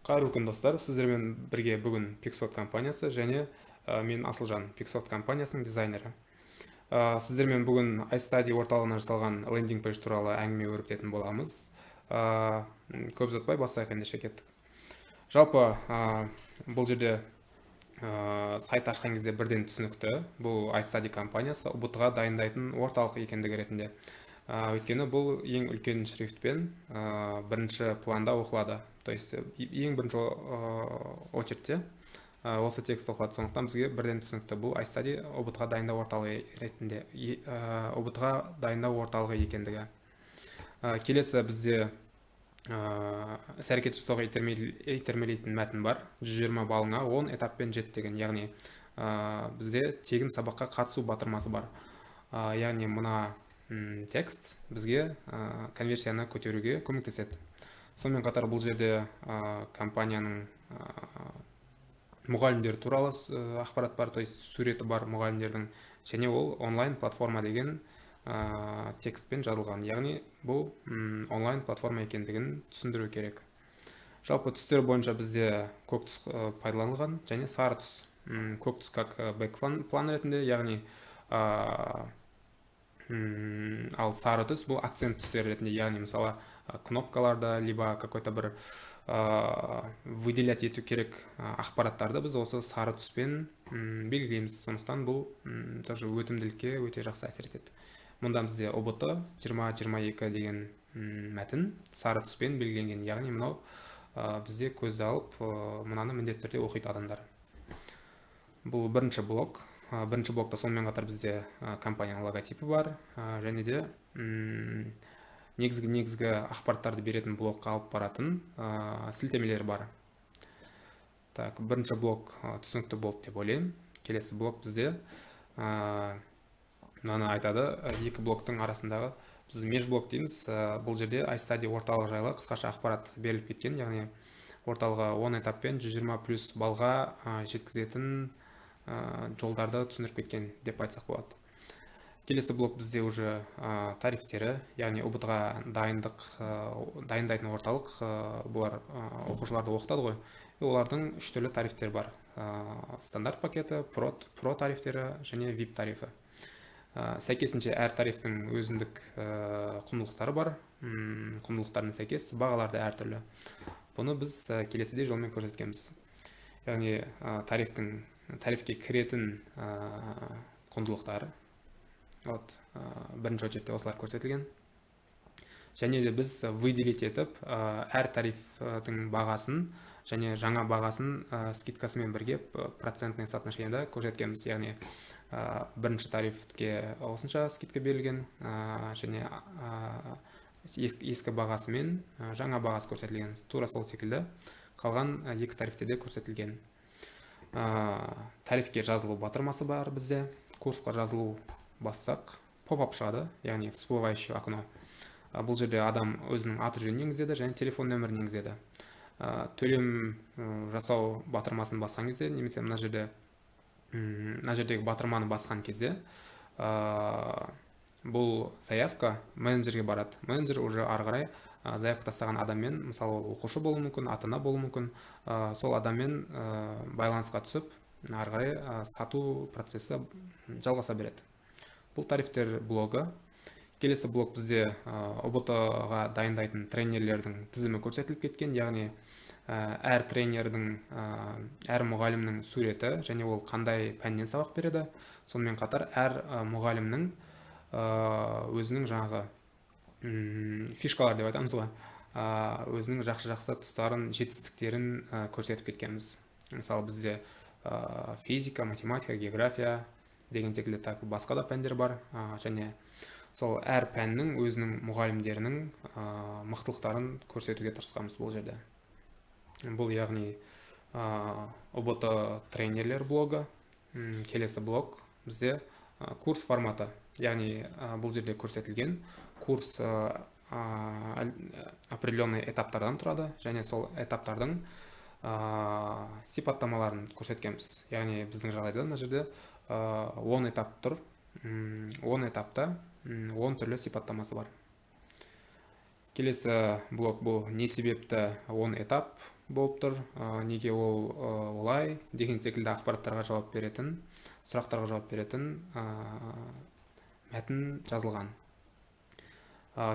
Қайырлы күн, достар! Сіздермен бірге бүгін Pixot компаниясы және мен, Асылжан, Pixot компаниясының дизайнері. Сіздермен бүгін iStudy орталығына жасалған landing page туралы әңгіме өрбітетін боламыз. Көп ұзатпай бастайық ендеше, кеттік. Жалпы бұл жерде сайт ашқан кезде бірден түсінікті, бұл iStudy компаниясы ҰБТ-ға дайындайтын орталық екендігі ретінде. Өйткені бұл ең үлкен шрифтпен бірінші планда оқылады, то есть ең бірінші очередьте осы текст оқылады. Сондықтан бізге бірден түсінікті, бұл iStudy ҰБТ-ға дайындау орталығы ретінде, ҰБТ-ға дайындау орталығы екендігі. Келесі бізде іс әрекет жасауға итермелейтін мәтін бар: «120 балыңа 10 этаппен жет» деген. Яғни бізде тегін сабаққа қатысу батырмасы бар. Яғни мына текст бізге конверсияны көтеруге көмектеседі. Сонымен қатар бұл жерде компанияның мұғалімдер туралы ақпарат бар, то есть суреті бар мұғалімдердің, және ол «онлайн платформа» деген текстпен жазылған. Яғни бұл онлайн платформа екендігін түсіндіру керек. Жалпы түстер бойынша бізде көк түс пайдаланылған және сары түс. Көк түс как бэк план ретінде, яғни ал сары түс бұл акцент түстері ретінде, яғни мысалы кнопкаларда либо какой-то бір выделять ету керек ақпараттарды біз осы сары түспен белгілейміз. Сондықтан бұл тоже өтімділікке өте жақсы әсер етеді. Мұнда бізде «ҰБТ 2022» деген мәтін сары түспен белгіленген. Яғни мынау бізде көзді алып, мынаны міндетті түрде оқиды адамдар. Бұл бірінші блок. Бірінші блокта сонымен қатар бізде компанияның логотипі бар және де негізгі ақпараттарды беретін блокқа алып баратын сілтемелер бар. Так, бірінші блок түсінікті болды деп ойлаймын. Келесі блок бізде мынаны айтады: екі блоктың арасындағы біз межблок дейміз. Бұл жерде iStudy орталығы жайлы қысқаша ақпарат беріліп кеткен, яғни орталығы 10 этаппен 120 плюс балға жеткізетін жолдарды түсіндіріп кеткен деп айтсақ болады. Келесі блок бізде уже тарифтері, яғни ҰБТ ға дайындық дайындайтын орталық, бұлар оқушыларды оқытады ғой. И олардың үш түрлі тарифтері бар: стандарт пакеті, про тарифтері және VIP тарифі. Сәйкесінше әр тарифтің өзіндік құндылықтары бар. Құндылықтарына сәйкес бағалар да әртүрлі. Бұны біз келесідей жолмен көрсеткенбіз, яғни тарифке кіретін құндылықтар, вот бірінші очередьте осылар көрсетілген. Және де біз выделить етіп әр тарифтің бағасын және жаңа бағасын скидкасымен бірге процентный соотношениеда көрсеткенбіз. Яғни бірінші тарифке осынша скидка берілген және ескі бағасы мен жаңа бағасы көрсетілген. Тура сол секілді қалған екі тарифте де көрсетілген. Тарифке жазылу батырмасы бар бізде. Курсқа жазылу бассақ, поп-ап шығады, яғни всплывающее окно. Бұл жерде адам өзінің аты жөнін енгізеді және телефон нөмірін енгізеді. Төлем жасау батырмасын басқан кезде немесе мына жерде мына жердегі батырманы басқан кезде бұл заявка менеджерге барады. Менеджер уже ары қарай заявка тастаған адаммен, мысалы, ол оқушы болуы мүмкін, ата ана болуы мүмкін, сол адаммен байланысқа түсіп, ары қарай сату процесі жалғаса береді. Бұл тарифтер блогы. Келесі блок бізде ҰБТ ға дайындайтын тренерлердің тізімі көрсетіліп кеткен, яғни әр тренердің, әр мұғалімнің суреті және ол қандай пәннен сабақ береді. Сонымен қатар әр мұғалімнің өзінің жаңағы фишкалар деп айтамыз ғой, өзінің жақсы жақсы тұстарын, жетістіктерін көрсетіп кеткенбіз. Мысалы, бізде физика, математика, география деген секілді, так, басқа да пәндер бар. Және сол әр пәннің өзінің мұғалімдерінің мықтылықтарын көрсетуге тырысқанбыз бұл жерде. Бұл, яғни, ҰБТ тренерлер блогы. Келесі блок бізде курс форматы, яғни бұл жерде көрсетілген курс определенный этаптардан тұрады және сол этаптардың сипаттамаларын көрсеткенбіз. Яғни біздің жағдайда мына жерде 10 этап тұр. 10 этапта 10 түрлі сипаттамасы бар. Келесі блок бұл не себепті 10 этап болып тұр, неге ол олай деген секілді ақпараттарға жауап беретін, сұрақтарға жауап беретін мәтін жазылған.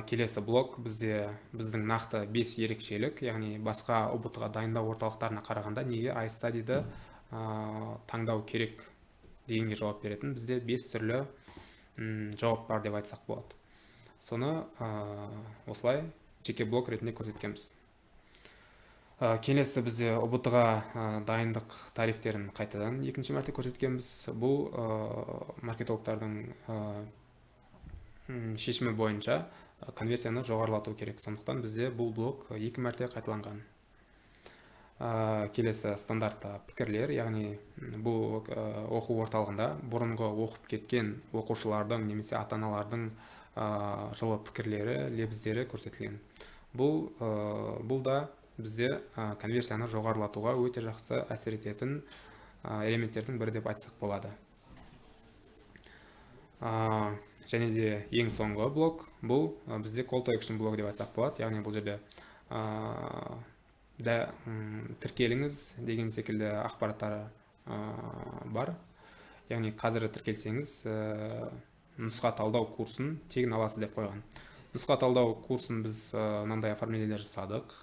Келесі блок бізде біздің нақты 5 ерекшелік, яғни басқа ҰБТ-ға дайындау орталықтарына қарағанда неге iStudy-ді таңдау керек дегенге жауап беретін бізде 5 түрлі жауап бар деп айтсақ болады. Соны осылай жеке блок ретінде көрсеткенбіз. Келесі бізде ҰБТ-ға дайындық тарифтерін қайтадан екінші мәрте көрсеткенбіз. Бұл маркетологтардың шешімі бойынша конверсияны жоғарылату керек. Сондықтан бізде бұл блок екі мәрте қайталанған. Келесі стандартты пікірлер, яғни бұл оқу орталығында бұрынғы оқып кеткен оқушылардың немесе ата-аналардың жылы пікірлері, лебіздері көрсетілген. Бұл да бізде конверсияны жоғарылатуға өте жақсы әсер ететін элементтердің бірі деп айтсақ болады. Және де ең соңғы блок бұл бізде call to action блогы деп айтсақ болады, яғни бұл жерде да тіркеліңіз деген секілді ақпараттар бар. Яғни қазір тіркелсеңіз, нұсқа талдау курсын тегін аласыз деп қойған. Нұсқа талдау курсын біз мынандай оформлениелер жасадық,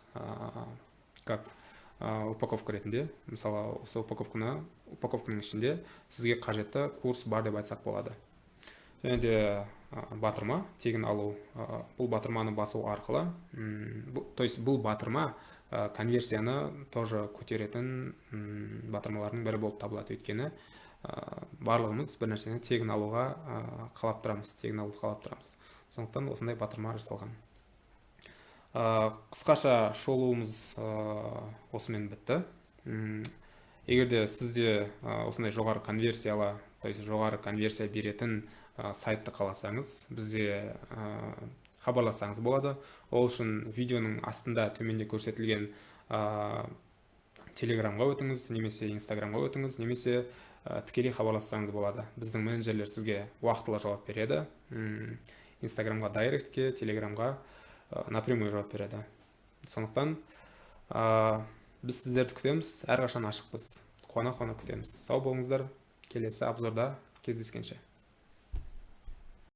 как упаковка ретінде. Мысалы, осы упаковканың ішінде сізге қажетті курс бар деп айтсақ болады. Және де батырма тегін алу, бұл батырманы басу арқылы, то есть бұл батырма конверсияны тоже көтеретін батырмалардың бірі болып табылады, өйткені барлығымыз бір нәрсені тегін алуға қалап тұрамыз, тегін алуды қалап тұрамыз. Сондықтан осындай батырма жасалған. Қысқаша шолуымыз осымен бітті. Егер де сізде осындай жоғары конверсиялы, то есть жоғары конверсия беретін сайтты қаласаңыз, бізде хабарлассаңыз болады. Ол үшін видеоның астында төменде көрсетілген Телеграмға өтіңіз немесе Инстаграмға өтіңіз, немесе тікелей хабарлассаңыз болады. Біздің менеджерлер сізге уақытылы жауап береді. Инстаграмға директке, Телеграмға напрямую жауап береді. Сондықтан біз сіздерді күтеміз, әрқашан ашықпыз, қуана қуана күтеміз. Сау болыңыздар, келесі обзорда кездескенше.